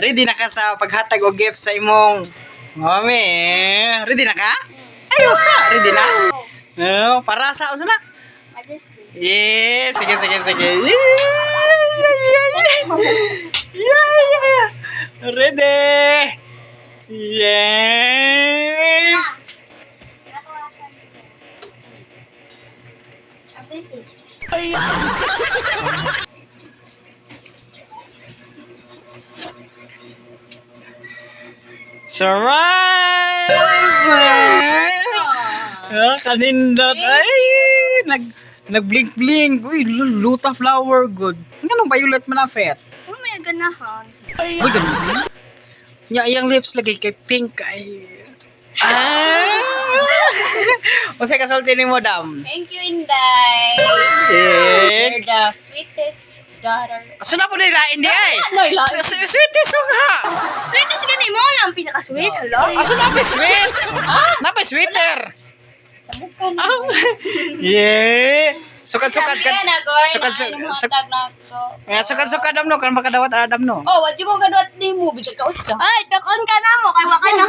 Ready na ka sa paghatag og gift sa imong mami? Ready na ka? Ay, usa, ready na? Oh, para sa usa na? Mother's Day. Yeah, sige, sige, sige. Yeah. Ready. Yeah. Nakuha ka nito. Appreciate. Surprise! Ah, kanindot. Ay, nag blink blink. Uy, luta flower good. Nganong violet man na fet? Ano may ganahan? Uy, ganun. Nya iyang lips lagi kay pink ay. Ah! Unsay kasulti nimo, dam? Thank you, Inday. Eh. You're the sweetest daughter. Asa na po nila hindi ay? Ano, ila? Sweetest nga. Sweetest ka mo na ang pinaka-sweet. Hello? Asa na pa sweet? Na pa sweeter. Sabog ka na. Ah. Yeah. Sukad-sukad ka. Yan ako, ay, Sukad sukad na ako. Nga sukad-sukad dam no kan makadawat adam no. Oh, what you go gadwat ni mo bisag ka usa. Ay, takon ka na mo. Kay waka na